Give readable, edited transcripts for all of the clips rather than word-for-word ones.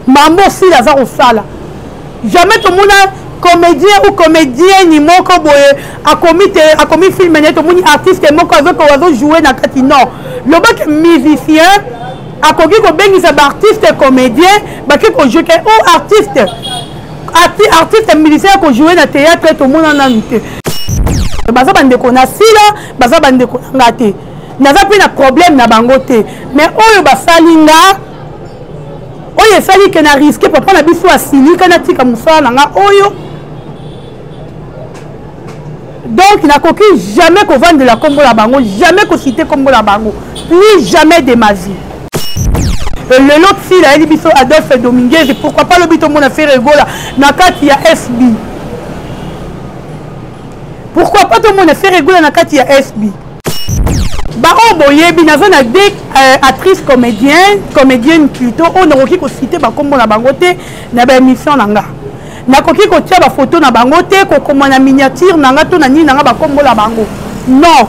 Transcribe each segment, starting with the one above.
Mambo Sila aza kosala. Jamais tomona comédien ou comédienne moko boye akomi te akomi film na ye tomoni artiste moko azo jouer na kati non. Lobaki musicien akoki kobengisa ba artiste comédien bake ko jouer ke oh artiste artiste musicien ko jouer na théâtre tomona nanu te. Baza bandeko na Sila, baza bandeko na nga te. Naza mpe na problème na bango te. Mais oyo basali nga oyo esali ke na risque papa na biso asilika natika mosala na nga oyo donc nakoki jamais kovandela nkombo na bango, jamais kociter nkombo na bango, plus jamais de ma vie. Lelo Sila ayeli biso Adolphe Dominguez, pourquoi pas lobi tomona Ferre Gola na kati ya SB, pourquoi pas tomona Ferre Gola na kati ya SB. Baoyo boyebi naza na deux actrice comédien, comédienne plutôt, oyo nakoki kociter bakombo na bango te na baémission na nga, nakoki kotia bafoto na bango te, kokoma na miniature na nga to na nini na nga bakombo na bango non.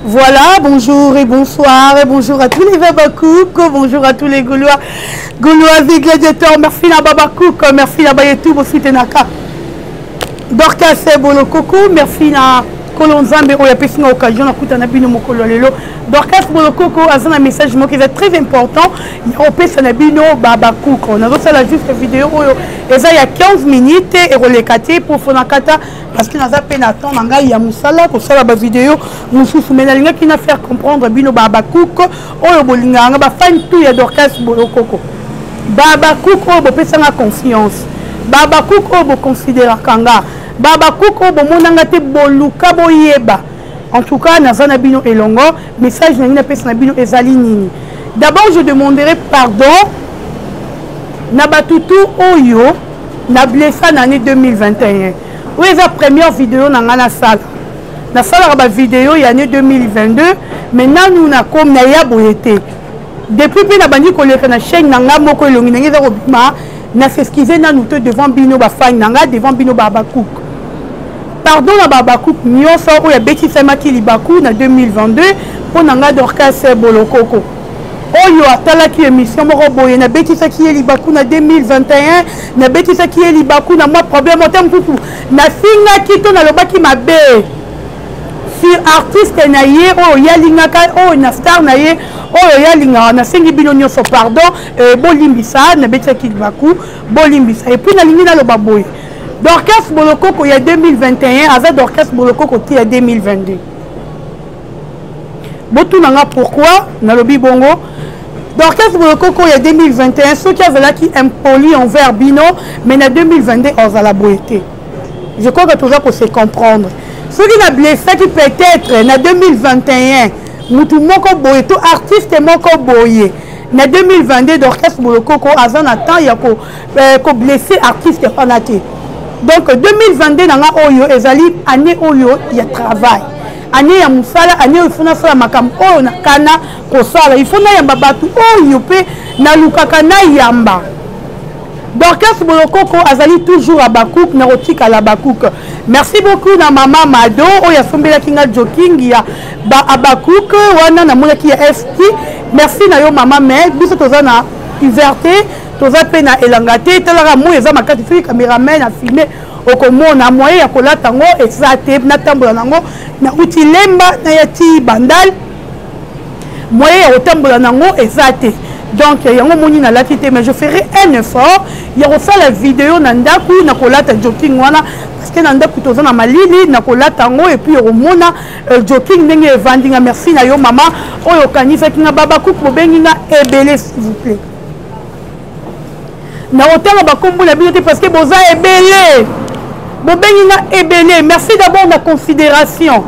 Voilà, bonjour et bonsoir et bonjour à tous les Babakouk, bonjour à tous les Gaulois, Gaulois et gladiateurs. Merci na Babakouk, merci na Bayetou, Bosutenaka. Dorcas Bolokoko, merci na Kolo Nzambe oyo apesi nga occasion nakutana bino mokolo lelo. Dorcas Bolokoko aza na message moko eza très important ya kopesa na bino Babakouk. Nazosala juste vidéo oyo eza ya 15 minutes ekoleka te po fona kata parce que naza pe na temps na ngai ya mosala kosala ba vidéo mosusu, mais nalingaki na faire comprendre bino Babakouk oyo bolingaka nga, ba fan tout ya Dorcas Bolokoko, Babakouk oyo bopesanga confiance, Babakouk oyo boconsidéraka nga, Babakouk oyo bomonanga te boluka boyeba. En tout cas naza na bino elongo. Message na ngai napesa na bino ezali nini? D'abord je demanderai pardon na batutu oyo na blessa na année 2021. Oyo eza première vidéo na ngai nasala, nasalaka ba vidéo ya année 2022, mais nanu nakomi naya boye te. Depuis mpe nabandi koleka na chaîne na ngai moko, elongi na ngai eza kobima, na s'excuse nanu te devant bino bafani na ngai, devant bino Babakouk. Pardon na Babakouk nyonso oyo abetisamaki libaku na 2022 mpo na ngai Dorcas Bolokoko oyo atalaki émission moko boye, nabetisaki ye libaku na 2021, nabetisaki ye libaku na mwa problème te mosusu, nafingaki to nalobaki mabe sur artiste na ye oyo yalingaka, oyo na star na ye oyo yalingaka. Nasengi bino nyonso pardon, bolimbisa, nabetisaki libaku, bolimbisa. Et puis nalingi naloba boye, Dorcas Bolokoko ya 2021 aza Dorcas Bolokoko te ya 2022. Botunanga pourquoi nalobi bongo. Dorcas Bolokoko ya 2021 soki azalaki impoli envers bino, mais na 2022 azala boye te. Je crois que toza kose comprendre. Soki na blessaki peut-être na 2021 mutu moko boye to artiste moko boye, na 2022 Dorcas Bolokoko aza na temps ya koblesser artiste wana te. Donc 2022 na nga oyo ezali année oyo ya travail, année ya mosala, année oyo ifo nasala makambo oyo nakana kosala, ifo nayamba bato oyo mpe nalukaka nayamba. Dorcas Bolokoko azali toujours Abakouk, na kotikala Abakouk. Merci beaucoup na mama Mado oyo asombelaki nga jogging ya ba Abakouk wana namonaki ya ST. Merci na yo mama, mais biso toza na hiver te, toza mpe na elanga te. Talaka moi eza makasi, soki cameraman a filme okomona moyen ya kolata yango eza te. Natambola nango nauti Lemba naya ti Bandal, moyen ya kotambola nango eza te. Donc yango moni nalati te, mais je ferai un effort ya kosala vidéo na ndako na kolata jogging wana, parce que na ndako toza na malili, na kolata yango et puis okomona jogging ndenge evandi nga. Merci na yo mama oyo okanisaki nga. Babakouk bobengi nga ebele, s'il vous plaît na kotanga bakombo na bino te parce que boza ebele, bobengi nga ebele. Merci d'abord na considération.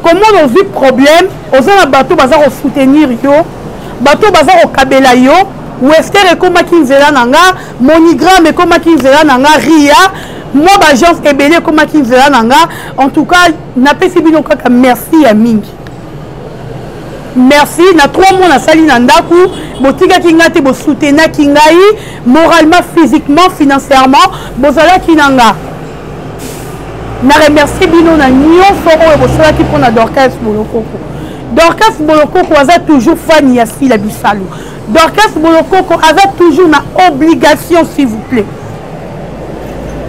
Komona ozwi problème, oza na bato baza kosoutenir yo, bato baza kokabela yo. Wester ekomaki nzela na nga, MoneyGram ekomaki nzela na nga, Ria mwa baagence ebele ekomaki nzela na nga. En tout cas napesi bino kaka merci ya mingi. Merci na 3 mois nasali na ndako, botikaki nga te, bosoutenaki ngai moralement, physiquement, financièrement, bozalaki na nga. Na remercie bino na nyonso oyo bosalaki mpona Dorcas Bolokoko. Dorcas Bolokoko aza toujours fan ya Sila Bisalu. Dorcas Bolokoko aza toujours na obligation s'il vous plaît.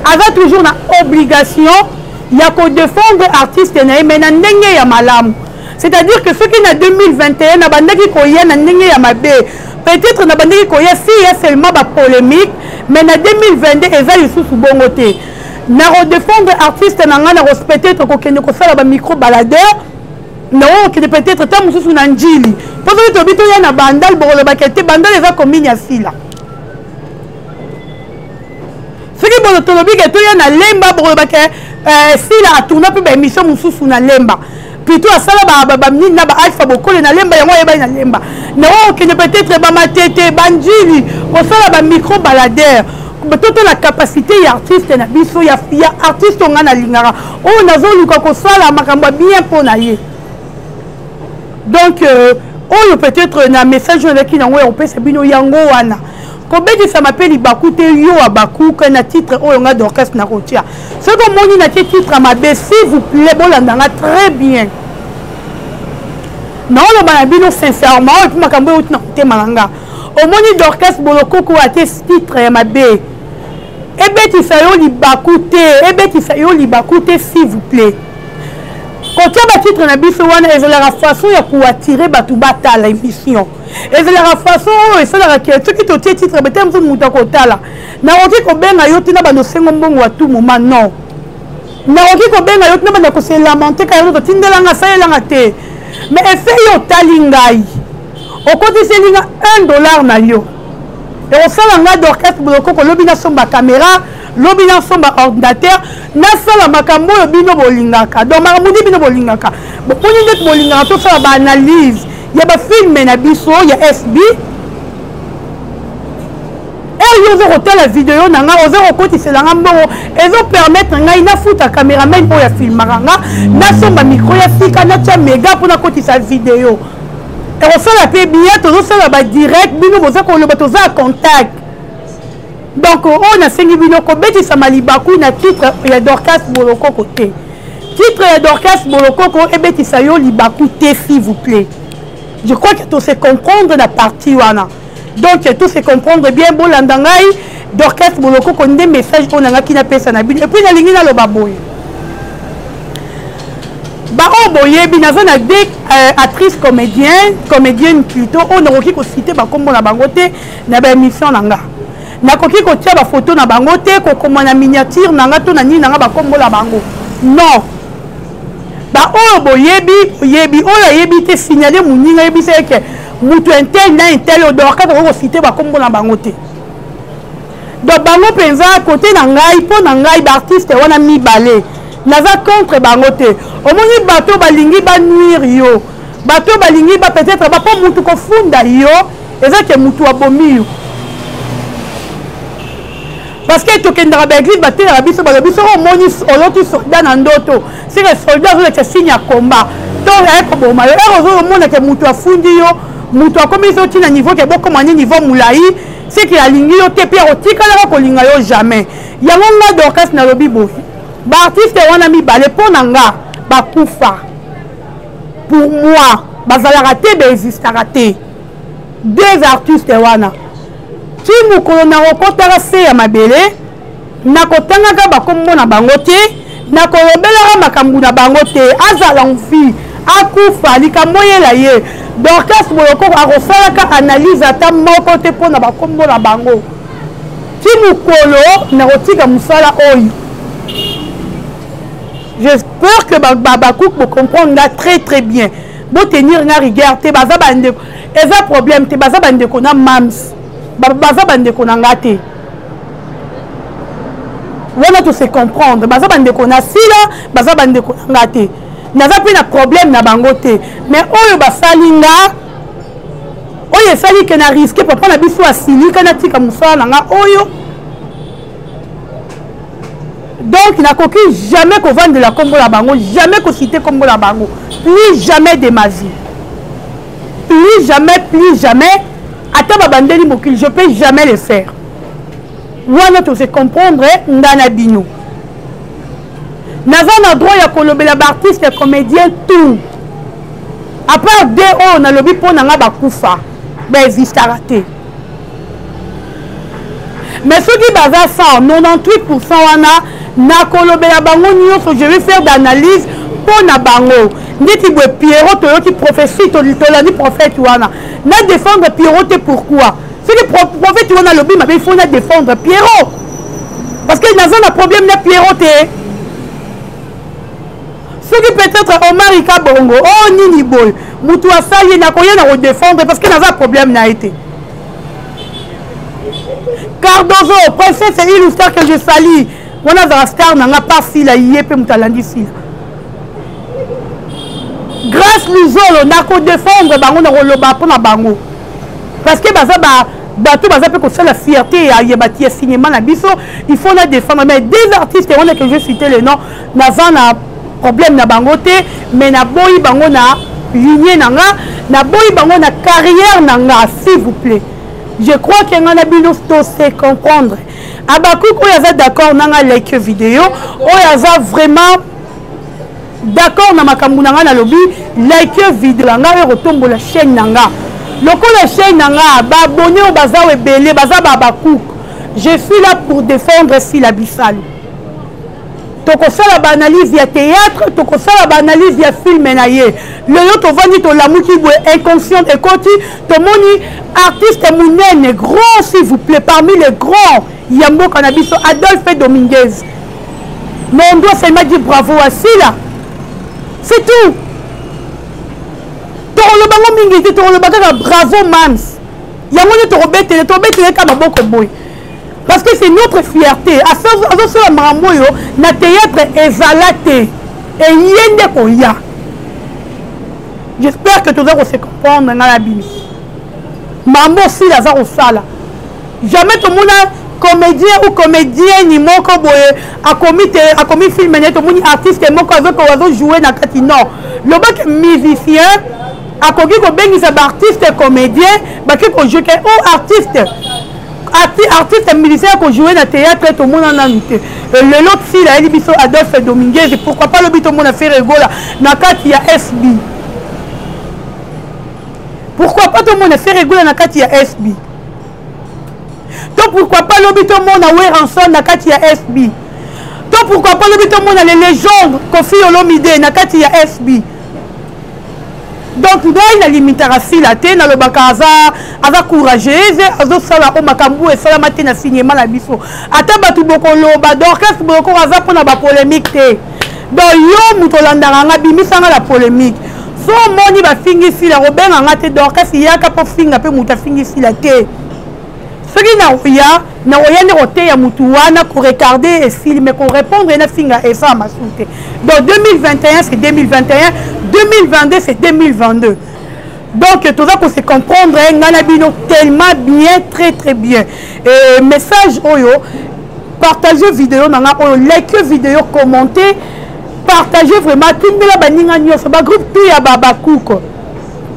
Aza toujours na obligation ya ko défendre artiste na ye mais na ndenge ya malamu. C'est-à-dire que soki na 2021 nabandaki koya na ndenge ya mabe, peut-être nabandaki koya si ya seulement ba polémique, mais na 2022 eza lisusu bongo te. Na ko défendre artiste na ngai na ko peut-être kokende kosala ba micro baladeur naoyo okende peut-être ntango mosusu na njili mpo soki tobi toya na bandal bokolobaka te bandal eza commune ya sila soki bono tolobi ke toya na lemba bokolobaka eh, sila atourna mpe baémission mosusu na lemba plutôt asala banini na baalpha bokole na lemba yango ayebani na lemba naoyo okende peut-être bamatete banjili kosala bamicro baladeur toto la capacité ya artiste na biso ya, ya artiste oyo ngai nalingaka oyo nazoluka kosala makambo ya bien mpo na ye donc euh, oyo peut-être na message oyo elaki nango ya kopesa bino yango wana kobetisama mpe libaku te yo abakuka na titre oyo nga dorcas nakotia soki omoni natie titre mabe s'il vous plaît bolanda nga très bien naoloba na bino sincèrement oyo mpe makambo euti na motema na nga omoni dorcas bolokoko atie titre ya mabe ebetisa yo libaku te ebetisa yo libaku te s'il vous plaît kotia batitre na biso wana ezalaka façon ya koatire bato batala émission ezalaka façon oyo esalaka ke soki totie titre bete mosusu moto akotala nakoki kobenga yo te na bando osengo mbongo ya tout moment non nakoki kobenga yo te na banda kose lamente kaka yo totindelanga asalelanga te mais efe yo otali ngai okotiseli nga 1 dollar na yo ekosala nga dorcas bolokoko lobi nasomba kamera lobi nasomba ordinateur nasala makambo oyo bino bolingaka donc makambo nde bino bolingaka bomoni ndeti bolingaka tosala baanalyse ya bafilme na biso ya sb heure yo oza kotala video na ngai oza kokotisela nga mbongo ezopermettre ngai nafuta cameraman oyo afilmaka nga nasomba micro ya sika natya mega mpo nakotisa video ekosala mpe bien tozosala badirect bino boza koloba toza ya contact donc oyo nasengi bino kobetisama libaku na titre ya dorcas bolokoko te titre ya dorcas bolokoko ebetisa yo libaku te s'il vous plaît je crois que tose comprendre na partie wana donc to se comprendre bien bolanda ngai dorcas bolokoko nde message oyo nangaki napesa na bino epuis nalingi naloba boye baoyo boyebi naza na de euh, actrice comédien comédienne plutôt oyo nakoki kosite bakombo na bango te na baémission na nga nakoki kotia bafoto na bango te kokoma na miniature na nga to na nini na nga bakombo na bango non baoyo boyebi boyebi oyo ayebi te signale moninga ayebisa ye ke moto intel na intel oyo dorka tokoki kosite bakombo na bango te donc bango mpenza kote na ngai mpo na ngai baartiste wana mibale naza contre bango te omoni bato balingi banuire yo bato balingi ba peut-être ba mpo motu kofunda yo eza ke motu abomi yo parce que tokendaka baeglise bateyaka biso balobi soki omoni oloti soldat na ndoto seke soldat azolakisa signe ya combat to aye koboma yo ere ozomona ke motu afundi yo motu akomisi yo ntina niveau ke bokoma ni niveau molai seke alingi yo te mpe akotikalaka kolinga yo jamais yango nga dorcas nalobi boye baartiste wana mibale mpo na nga bakufa pour moi bazalaka te baexistaka te deux artistes wana ti mokolo nakokotaka se ya mabele nakotangaka bakombo na bango te nakolobelaka makambo na bango te azala mfi akufa likambo oyela ye dorcas bolokoko akosalaka analyse ata moko te mpo na bakombo na bango ti mokolo nakotika mosala oyo j'espère que babakouk bocomprendre nga très très bien botenir nga rigueur te baza bandeko eza problème te baza bandeko na mams baza bandeko na nga te wana to se comprendre baza bandeko na sila baza bandeko na nga te naza mpe na problème na bango te mais oyo basali nga oyo esali ke na riske papa na biso asilika natika mosala na nga oyo donc nakoki jamais kovandela nkombo na bango jamais kosite nkombo na bango plus jamais de ma vie plus jamais plus jamais ata babandeli mokili je peux jamais le faire wana tose comprendre nga na bino naza na droit ya kolobela baartiste comédien tout À part deux oyo nalobi mpo na nga bakufa, baexistaka te. Mais soki baza 198% wana, nakolobela bango nyonso, je vais faire d'analyse mpo na bango. Ndeti boye Pierrot, toyoki prophétie, tolandi prophète wana, na défendre Pierrot te. Pourquoi? Soki prophète wana alobi mabe, il faut na défendre Pierrot, parce que naza na problème na Pierrot te. Soki peut-être Omar Kabongo, oh nini boye, mutu asali, nakoya na kodéfendre, parce que naza problème na ye te. Cardozo, princesse et star que je salue, wana azala star na nga pa Sila, ye mpe moto alandi Sila. Grâce Luzolo, nakodéfendre bango, nakoloba mpo na bango, parce que baza ba bato baza mpe kosala fierté ya bato ya cinéma na biso, il faut na défendre. Mais des artistes wana que je cite le nom, naza na problème na bango te, mais naboyi bango na lignée na nga, naboyi bango na carrière na nga, s'il vous plaît. Je crois que nga na bino to se comprendre. Abakuk oyo aza d'accord na nga, like vidéo. Oyo aza vraiment d'accord na makambo na nga nalobi, like vidéo na nga. Oyo kotombola chaîne na nga, lokola chaîne na nga baabonné oyo baza ebele, baza babakuk. Je suis là pour défendre Sila Bisalu. Tokosala baanalyse ya théâtre, tokosala baanalyse ya film na ye. Lelo tovandi, tolamuki boye, inconscient ekoti, tomoni artiste monene, grand, s'il vous plaît, parmi les grands ya mboka na biso, Adolphe Dominguez. Mais on doit seulement dire bravo à Sila, c'est tout. Tokoloba ngo mingi te, tokoloba kaka bravo mams. Yango nde tokobetele, tobetele kaka maboko boye, parce que c'est notre fierté. Azosala makambo oyo na théâtre ezala te, eye nde koya. J'espère que toza kose comprendre ngai na bino. Mambo Sila aza kosala, jamais tomona comédien ou comédienne moko boye akomi te, akomi film na ye, tomoni artiste moko azojoue na kati. Non, lobaki musicien akoki kobengisa baartiste comédien bake kojoue ke o artiste artiste musicien akojoue na théâtre, tomona nanu te. Lelo Sila ayeli biso Adolphe Dominguez, pourquoi pas lobi tomona Ferre Gola na kati ya SB? Pourquoi pas tomona Ferre Gola na kati ya SB? To pourquoi pas lobi tomona Werrason na kati ya SB? To pourquoi pas lobi tomona les légendes Koffi Olomide na kati ya SB? Donc ngai nalimitaka Sila te, nalobaka aza courageuse, azosala oyo makambo oyo esalama te na cinéma na biso. Ata bato bokoloba, Dorcas Bolokoko aza mpona bapolémique te. Donc yo moto olandaka nga, bimisanga na polémique. So omoni bafingi Sila, kobenga nga te Dorcas yaka mpo finga mpe moto afingi Sila te. Soki nakoya, nakoya nde koteya motu wana, koretarde esili, mais korépondre ye na finga eza masu te. Donc 2021, c'est 2021, 2022, c'est 2022. Donc toza kose comprendre ngai na bino tellement bien, très très bien. Et message oyo, partage vidéo na nga oyo, like vidéo, commenter, partage vraiment, tindela baninga nyonso, bagroupe tout ya babakuko,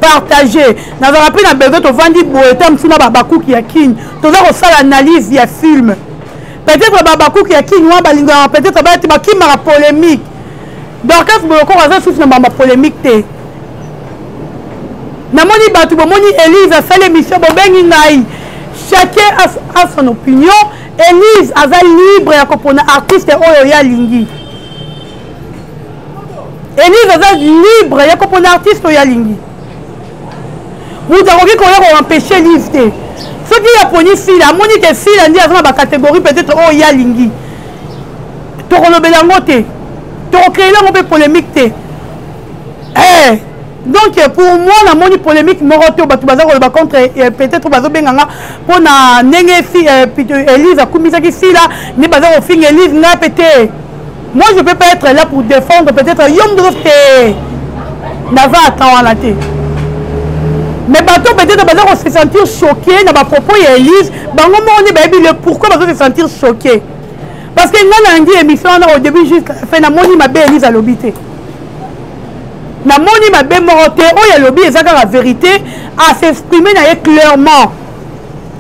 partage. Nazala mpe na besoin, tovandi boye ta mosu na babakuki ya Kini, toza kosala analyse ya film. Peut-être babakuki ya Kini wana balingaka, peut-être bayati bakimaka polémique. Dorcas Bolokoko aza susu na bamba polémique te. Namoni bato bomoni Elise asali émission, bobengi ngai. Chacun a son opinion. Elise aza libre ya kopona artiste oyo ye alingi. Elise aza libre ya kopona artiste oyo alingi. Moto akoki koya koempêche Elise te. Soki aponi Sila, amoni ke Sila nde aza na bacatégorie peut-être oyo ye alingi, tokolobela yango te, tokocréela yango mpe polémique te. Eh, donc pour moi namoni polémique moko te. Bato baza koloba contre, peut-être bazobenganga mpona ndenge si Elise akumisaki Sila, nde baza kofinga Elise. Nga mpe te, moi je peux pas être là pour défendre peut-être yo moto te, naza ata wana te. Mais bato peut-être baza kose sentir choqué na bapropos ya Elise, bango moko nde bayebi le pourquoi bazo se sentir choqué, parce que nga nalandi émission wana au début jusqu'à la fin, namoni mabe Elise alobi te, namoni mabe moko te. Oyo alobi eza kaka vérité, as'exprime na ye clairement.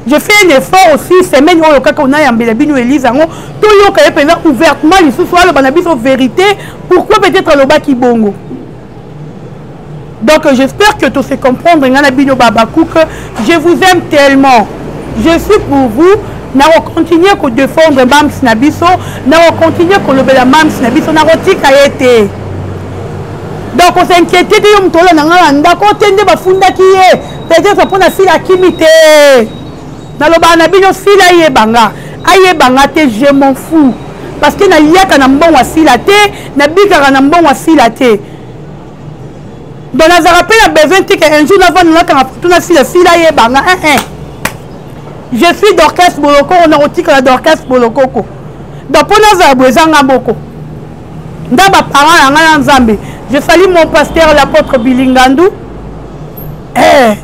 Je fais un effort aussi semaine oyo kaka onayambela bino Elise yango, toyoka ye mpenza ouvertement lisusu, aloba na biso vérité pourquoi peut-être alobaki bongo. Donc j'espère que to se comprendre nga na bino babakouk. Je vous aime tellement. Je suis pour vous. Nako continuer ko défendre Mams na biso, nako continuer kolobela Mams na biso, nako tika ye te. Donc on s'inquiète te yo moto olanda nga na ndako te nde bafundaki ye peut-être mpo na sila akimi te. Nalobaka na bino sila ayeba nga, ayeba nga te je m'en fous. Parce que naliaka na mbongo ya sila te, nabikaka na mbongo ya sila te. Donc nazalaka mpe na besoin te ke un jour navanda nakanga foto na sila, sila ayeba nga eh, eh. Je suis Dorcas Bolokoko, nakotikala Dorcas Bolokoko. Donc mpo nazala boye eza nga moko nda ba parents na nga na Nzambe. Je salue mon pasteur l'apôtre Bilingandu. Eh.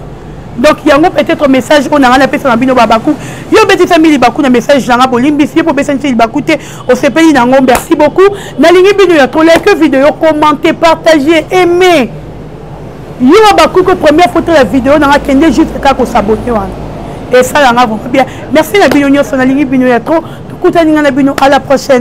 Donc yango peut-être message oyo na nga napesa na bino babaku. Yo obetisami libaku na message na nga bolimbisi ye po obesani te libaku te osepeli na yango merci beaucoup. Nalingi bino ya trop like vidéo, commenter, partager, aimer. Yo babaku ko première photo ya vidéo na nga kende juste kaka ko s'abonner wana. Esala nga vraiment bien. Merci na bino nyonso nalingi bino ya trop. Tokutani nga na bino à la prochaine.